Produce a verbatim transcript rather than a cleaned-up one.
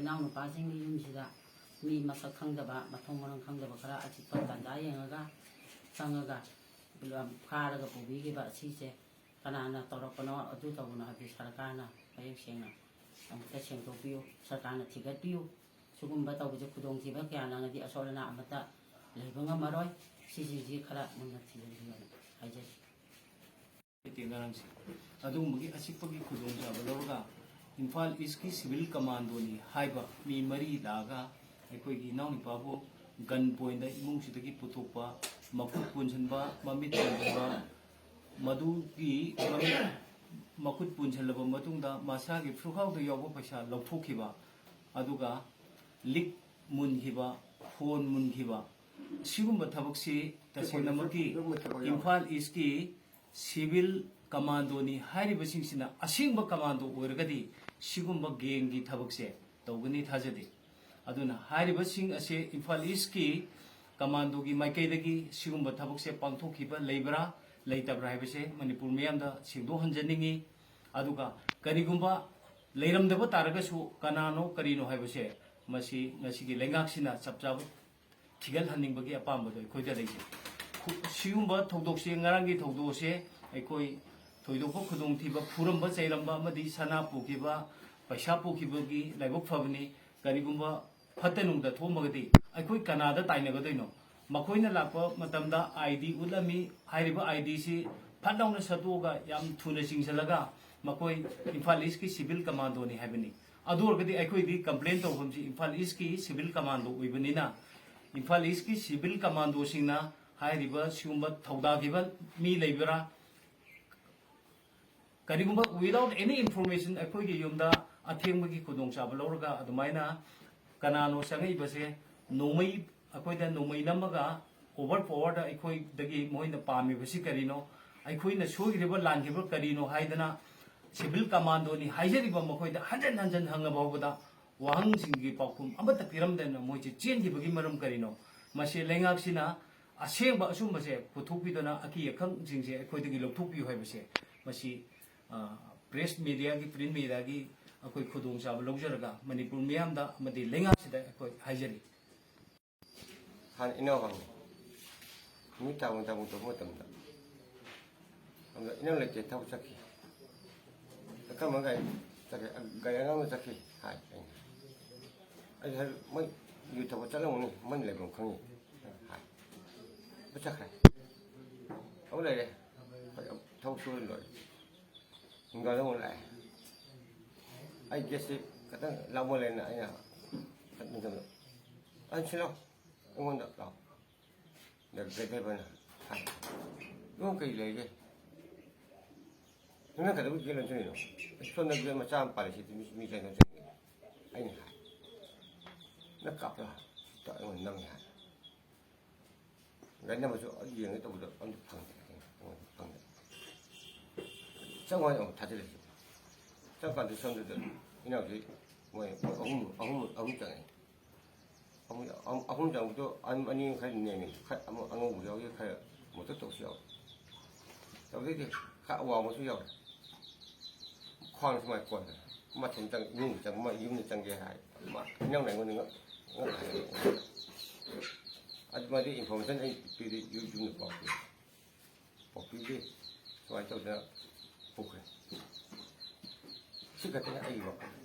ꯏꯅꯥꯎꯅꯨꯄꯥꯁꯤꯡꯒꯤ ꯌꯨꯝꯁꯤꯗ ꯃꯤ ꯃꯁꯛ ꯈꯪꯗꯕ, ꯃꯊꯣꯡ ꯃꯔꯝ ꯈꯪꯗꯕ ꯈꯔ ꯑꯆꯤꯛꯄ ꯇꯥꯟꯖꯥ ꯌꯦꯡꯉꯒ ꯆꯪꯉꯒ ꯐꯥꯔꯒ ꯄꯨꯕꯤꯈꯤꯕ ꯑꯁꯤꯁꯦ ꯀꯅꯥꯅ ꯇꯧꯔꯛꯄꯅꯣ, ꯑꯗꯨ ꯇꯧꯕꯅꯣ ꯍꯥꯏꯕꯗꯤ ꯁꯔꯀꯥꯔꯅ ꯃꯌꯦꯛ ꯁꯦꯡꯅ ꯑꯃꯨꯛꯇ ꯁꯦꯡꯗꯣꯛꯄꯤꯌꯨ, ꯁꯔꯀꯥꯔꯅ ꯊꯤꯒꯠꯄꯤꯌꯨ꯫ ꯁꯤꯒꯨꯝꯕ ꯇꯧꯕꯁꯦ ꯈꯨꯗꯣꯡꯊꯤꯕ ꯀꯌꯥ ꯅꯪꯉꯗꯤ ꯑꯁꯣꯏ ꯑꯅꯥ ꯑꯃꯠꯇ ꯂꯩꯕ ꯉꯝꯃꯔꯣꯏ꯫ ꯁꯤꯁꯤꯡꯁꯤ ꯈꯔ ꯃꯨꯟꯅ ꯊꯤꯖꯤꯟꯕꯤꯌꯨꯅ ꯍꯥꯏꯖꯔꯤ꯫ ꯇꯦꯡꯅꯔꯝꯁꯤ꯫ ꯑꯗꯨꯒꯨꯝꯕꯒꯤ ꯑꯆꯤꯛꯄꯒꯤ ꯈꯨꯗꯣꯡꯆꯥꯕ ꯂꯧꯔꯒ ꯏꯝꯐꯥꯜ ꯏꯁꯀꯤ ꯁꯤꯚꯤꯜ ꯀꯃꯥꯟꯗꯣꯅꯤ ꯍꯥꯏꯕ ꯃꯤ ꯃꯔꯤ ꯂꯥꯛꯑꯒ ꯑꯩꯈꯣꯏꯒꯤ ꯏꯅꯥꯎꯅꯨꯄꯥꯕꯨ ꯒꯟ ꯄꯣꯏꯟꯗ ꯏꯃꯨꯡꯁꯤꯗꯒꯤ ꯄꯨꯊꯣꯛꯄ, ꯃꯈꯨꯠ ꯄꯨꯟꯁꯤꯟꯕ, ꯃꯃꯤꯠ ꯄꯨꯟꯁꯤꯟꯕ, ꯃꯗꯨꯒꯤ ꯃꯃꯤꯠ ꯃꯈꯨꯠ ꯄꯨꯟꯁꯤꯜꯂꯕ ꯃꯇꯨꯡꯗ ꯃꯁꯥꯒꯤ ꯐꯨꯔꯈꯥꯎꯗ ꯌꯥꯎꯕ ꯄꯩꯁꯥ ꯂꯧꯊꯣꯛꯈꯤꯕ, ꯑꯗꯨꯒ ꯂꯤꯛ ꯃꯨꯟꯈꯤꯕ, ꯐꯣꯟ ꯃꯨꯟꯈꯤꯕ, ꯁꯤꯒꯨꯝꯕ ꯊꯕꯛꯁꯤ ꯇꯁꯦꯡꯅꯃꯛꯀꯤ ꯏꯝꯐꯥꯜ ꯏꯁꯀꯤ ꯁꯤꯚꯤꯜ ꯀꯃꯥꯟꯗꯣꯅꯤ ꯍꯥꯏꯔꯤꯕꯁꯤꯡꯁꯤꯅ ꯑꯁꯦꯡꯕ ꯀꯃꯥꯟꯗꯣ ꯑꯣꯏꯔꯒꯗꯤ ꯁꯤꯒꯨꯝꯕ ꯒꯦꯡꯒꯤ ꯊꯕꯛꯁꯦ ꯇꯧꯒꯅꯤ ꯊꯥꯖꯗꯦ꯫ ꯑꯗꯨꯅ ꯍꯥꯏꯔꯤꯕꯁꯤꯡ ꯑꯁꯦ ꯏꯝꯐꯥꯜ ꯏꯁꯀꯤ ꯀꯃꯥꯟꯗꯣꯒꯤ ꯃꯥꯏꯀꯩꯗꯒꯤ ꯁꯤꯒꯨꯝꯕ ꯊꯕꯛꯁꯦ ꯄꯥꯡꯊꯣꯛꯈꯤꯕ ꯂꯩꯕ꯭ꯔꯥ ꯂꯩꯇꯕ꯭ꯔꯥ ꯍꯥꯏꯕꯁꯦ ꯃꯅꯤꯄꯨꯔ ꯃꯤꯌꯥꯝꯗ ꯁꯦꯡꯗꯣꯛꯍꯟꯖꯅꯤꯡꯉꯤ꯫ ꯑꯗꯨꯒ ꯀꯔꯤꯒꯨꯝꯕ ꯂꯩꯔꯝꯗꯕ ꯇꯥꯔꯒꯁꯨ ꯀꯅꯥꯅꯣ ꯀꯔꯤꯅꯣ ꯍꯥꯏꯕꯁꯦ ꯃꯁꯤ ꯉꯁꯤꯒꯤ ꯂꯩꯉꯥꯛꯁꯤꯅ ꯆꯞ ꯆꯥꯕ ꯊꯤꯒꯠꯍꯟꯅꯤꯡꯕꯒꯤ ꯑꯄꯥꯝꯕꯗꯣ ꯑꯩꯈꯣꯏꯗ ꯂꯩꯖꯩ꯫ ꯈꯨ- ꯁꯤꯒꯨꯝꯕ ꯊꯧꯗꯣꯛꯁꯦ, ꯉꯔꯥꯡꯒꯤ ꯊꯧꯗꯣꯛ ꯑꯁꯦ ꯑꯩꯈꯣꯏ ꯊꯣꯏꯗꯣꯛꯄ ꯈꯨꯗꯣꯡꯊꯤꯕ, ꯐꯨꯔꯝꯕ ꯆꯩꯔꯝꯕ ꯑꯃꯗꯤ ꯁꯅꯥ ꯄꯨꯈꯤꯕ, ꯄꯩꯁꯥ ꯄꯨꯈꯤꯕꯒꯤ ꯂꯥꯏꯕꯛ ꯐꯕꯅꯤ꯫ ꯀꯔꯤꯒꯨꯝꯕ ꯐꯠꯇ ꯅꯨꯡꯗ ꯊꯣꯛꯑꯝꯃꯒꯗꯤ ꯑꯩꯈꯣꯏ ꯀꯅꯥꯗ ꯇꯥꯏꯅꯒꯗꯣꯏꯅꯣ? ꯃꯈꯣꯏꯅ ꯂꯥꯛꯄ ꯃꯇꯝꯗ ꯑꯥꯏ ꯗꯤ ꯎꯠꯂꯝꯃꯤ꯫ ꯍꯥꯏꯔꯤꯕ ꯑꯥꯏ ꯗꯤꯁꯤ ꯐꯠ ꯂꯥꯎꯅ ꯁꯠꯇꯣꯛꯑꯒ ꯌꯥꯝ ꯊꯨꯅ ꯆꯤꯡꯁꯤꯜꯂꯒ ꯃꯈꯣꯏ ꯏꯝꯐꯥꯜ ꯏꯁꯀꯤ ꯁꯤꯚꯤꯜ ꯀꯃꯥꯟꯗꯣꯅꯤ ꯍꯥꯏꯕꯅꯤ꯫ ꯑꯗꯨ ꯑꯣꯏꯔꯒꯗꯤ ꯑꯩꯈꯣꯏꯗꯤ ꯀꯝꯄ꯭ꯂꯦꯟ ꯇꯧꯐꯝꯁꯤ ꯏꯝꯐꯥꯜ ꯏꯁꯀꯤ ꯁꯤꯚꯤꯜ ꯀꯃꯥꯟꯗꯣ ꯑꯣꯏꯕꯅꯤꯅ ꯏꯝꯐꯥꯜ ꯏꯁꯀꯤ ꯁꯤꯚꯤꯜ ꯀꯃꯥꯟꯗꯣꯁꯤꯡꯅ ꯍꯥꯏꯔꯤꯕ ꯁꯤꯒꯨꯝꯕ ꯊꯧꯗꯥꯈꯤꯕ ꯃꯤ ꯂꯩꯕ꯭ꯔꯥ? ꯀꯔꯤꯒꯨꯝꯕ without any information ꯑꯩꯈꯣꯏꯒꯤ ꯌꯨꯝꯗ ꯑꯊꯦꯡꯕꯒꯤ ꯈꯨꯗꯣꯡꯆꯥꯕ ꯂꯧꯔꯒ ꯑꯗꯨꯃꯥꯏꯅ ꯀꯅꯥꯅꯣ ꯆꯪꯉꯛꯏꯕꯁꯦ? ꯅꯣꯡꯃꯩ, ꯑꯩꯈꯣꯏꯗ ꯅꯣꯡꯃꯩ ꯅꯝꯃꯒ ꯑꯣꯚꯔ ꯄꯥꯋꯔꯗ ꯑꯩꯈꯣꯏꯗꯒꯤ ꯃꯣꯏꯅ ꯄꯥꯝꯃꯤꯕꯁꯤ ꯀꯔꯤꯅꯣ? ꯑꯩꯈꯣꯏꯅ ꯁꯣꯏꯈ꯭ꯔꯤꯕ ꯂꯥꯟꯈ꯭ꯔꯤꯕ ꯀꯔꯤꯅꯣ ꯍꯥꯏꯗꯅ ꯁꯤꯚꯤꯜ ꯀꯃꯥꯟꯗꯣꯅꯤ ꯍꯥꯏꯖꯔꯤꯕ ꯃꯈꯣꯏꯗ ꯍꯟꯖꯟ ꯍꯟꯖꯟ ꯍꯪꯉ ꯐꯥꯎꯕꯗ ꯋꯥꯍꯪꯁꯤꯡꯒꯤ ꯄꯥꯎꯈꯨꯝ ꯑꯃꯠꯇ ꯄꯤꯔꯝꯗꯅ ꯃꯣꯏꯁꯦ ꯆꯦꯟꯈꯤꯕꯒꯤ ꯃꯔꯝ ꯀꯔꯤꯅꯣ? ꯃꯁꯤ ꯂꯩꯉꯥꯛꯁꯤꯅ ꯑꯁꯦꯡꯕ ꯑꯆꯨꯝꯕꯁꯦ ꯄꯨꯊꯣꯛꯄꯤꯗꯨꯅ ꯑꯀꯤ ꯑꯈꯪꯁꯤꯡꯁꯦ ꯑꯩꯈꯣꯏꯗꯒꯤ ꯂꯧꯊꯣꯛꯄꯤꯌꯨ ꯍꯥꯏꯕꯁꯦ ꯃꯁꯤ ꯄ꯭ꯔꯦꯁ ꯃꯦꯗꯤꯌꯥꯒꯤ, ꯄ꯭ꯔꯤꯟ ꯃꯦꯗꯤꯌꯥꯒꯤ ꯑꯩꯈꯣꯏ ꯈꯨꯗꯣꯡꯆꯥꯕ ꯂꯧꯖꯔꯒ ꯃꯅꯤꯄꯨꯔ ꯃꯤꯌꯥꯝꯗ ꯑꯃꯗꯤ ꯂꯩꯉꯥꯛꯁꯤꯗ ꯑꯩꯈꯣꯏ ꯍꯥꯏꯖꯔꯤ꯫ ꯍꯥꯟꯅ ꯏꯅꯥꯎ ꯍꯪꯉꯤ꯫ ꯅꯨꯃꯤꯠ ꯇꯥꯕ ꯇꯥꯕ ꯇꯧꯕ ꯃꯇꯝꯗ ꯑꯗꯨꯗ ꯏꯅꯥꯎ ꯂꯩꯇꯦ, ꯊꯕꯛ ꯆꯠꯈꯤ꯫ "ꯀꯔꯝꯕ ꯒꯥꯔꯤ ꯆꯠꯈꯤ?" "ꯑ, ꯒꯥꯔꯤ ꯑꯉꯥꯡꯕ ꯆꯠꯈꯤ" ꯍꯥꯏ ꯑꯩꯅ꯫ ꯑꯩ ꯍꯥꯏ, "ꯃꯣꯏ ꯌꯨ ꯊꯛꯄ ꯆꯠꯂꯝꯒꯅꯤ, ꯃꯣꯏꯅ ꯂꯩꯐꯝ ꯈꯪꯉꯤ" ꯍꯥꯏ꯫ ꯑꯗꯨ ꯆꯠꯈ꯭ꯔꯦ꯫ ꯑꯃꯨꯛ ꯂꯩꯔꯦ꯫ ꯊꯕꯛ ꯁꯨꯔ ꯂꯣꯏꯔꯦ꯫ ꯅꯨꯡꯗꯥꯡꯗ ꯑꯃꯨꯛ ꯂꯥꯛꯑꯦ꯫ ꯑꯩ ꯒꯦꯠꯁꯤ ꯈꯤꯇꯪ ꯂꯥꯞꯃꯜꯂꯦꯅ ꯑꯩꯅ ꯈꯤꯇꯪ ꯅꯤꯡꯊꯝꯅ, "ꯑ, ꯁꯤꯜꯂꯣ, ꯑꯩꯉꯣꯟꯗ ꯂꯥꯛꯑꯣ"꯫ ꯗ-, ꯗ꯭ꯔꯥꯏꯚꯔꯅ ꯍꯥꯏ, "ꯅꯪ ꯀꯔꯤ ꯂꯩꯒꯦ? ꯅꯪ ꯀꯩꯗꯧꯕꯒꯤ ꯒꯦꯠ ꯂꯣꯟꯁꯤꯜꯂꯤꯅꯣ? ꯁꯣꯝꯗ ꯒꯦꯠ ꯃꯆꯥ ꯑꯃ ꯄꯥꯜꯂꯤꯁꯤꯗꯤ ꯃꯤ, ꯃꯤ ꯆꯪꯅ ꯆꯪꯉꯤ"꯫ ꯑꯩꯅ ꯍꯥꯏ, "ꯅꯪ ꯀꯥꯞꯄ꯭ꯔꯥ?" ꯑꯩꯉꯣꯟꯗ ꯅꯝꯃꯤ ꯍꯥꯏ꯫ ꯒꯥꯔꯤ ꯅꯝꯕꯔꯁꯨ ꯌꯦꯡꯒꯦ ꯇꯧꯕꯗ ꯑꯝꯇ ꯐꯪꯗꯦ꯫ ꯑꯩꯉꯣꯟꯗ ꯐꯪꯗꯦ꯫ ꯆꯪꯉꯣ ꯍꯥꯏꯅ ꯑꯃꯨꯛ ꯊꯥꯖꯤꯜꯂꯦ꯫ ꯆꯪꯀꯥꯟꯗ ꯁꯣꯝꯗꯨꯗ ꯏꯅꯥꯎꯁꯤ ꯃꯣꯏ ꯑꯍꯨꯝ, ꯑꯍꯨꯝ, ꯑꯍꯨꯝ ꯆꯪꯉꯛꯑꯦ꯫ ꯑꯍꯨꯝ, ꯑꯍꯨꯝ ꯆꯪꯕꯗꯣ ꯑꯅꯤ, ꯑꯅꯤ ꯈꯔ ꯅꯦꯝꯃꯤ, ꯈꯔ ꯑꯃ ꯑꯉꯧꯕ ꯌꯥꯎꯏ, ꯈꯔ ꯃꯨꯇꯛ ꯇꯧꯕꯁꯨ ꯌꯥꯎꯏ꯫ ꯇꯧꯗꯣꯏꯗꯤ ꯈꯔ ꯑꯋꯥꯡꯕꯁꯨ ꯌꯥꯎꯏ꯫ ꯈ꯭ꯋꯥꯡ ꯁꯨꯃꯥꯏꯅ ꯀꯣꯟꯗꯅ ꯃꯊꯟ ꯆꯪ-, ꯏꯃꯨꯡꯗ ꯆꯪ-, ꯃꯥ ꯌꯨꯝꯗ ꯆꯪꯒꯦ ꯍꯥꯏ꯫ ꯃꯥ ꯏꯅꯥꯎꯅ ꯑꯩꯉꯣꯟꯗ ꯉꯛ-, ꯉꯛ ꯍꯥꯏ꯫ ꯑꯗꯨꯃꯗꯤ information ꯑꯩ ꯄꯤꯔꯤ, ꯌꯨ-, ꯌꯨꯝꯗ ꯄꯥꯎ ꯄꯤ꯫ ꯄꯥꯎ ꯄꯤꯗꯦ꯫ ꯁꯨꯃꯥꯏꯅ ꯇꯧꯗꯅ ꯄꯨꯈ꯭ꯔꯦ꯫ ꯁꯤ ꯈꯛꯇꯅꯤ ꯑꯩꯒꯤ ꯋꯥꯈꯜ꯫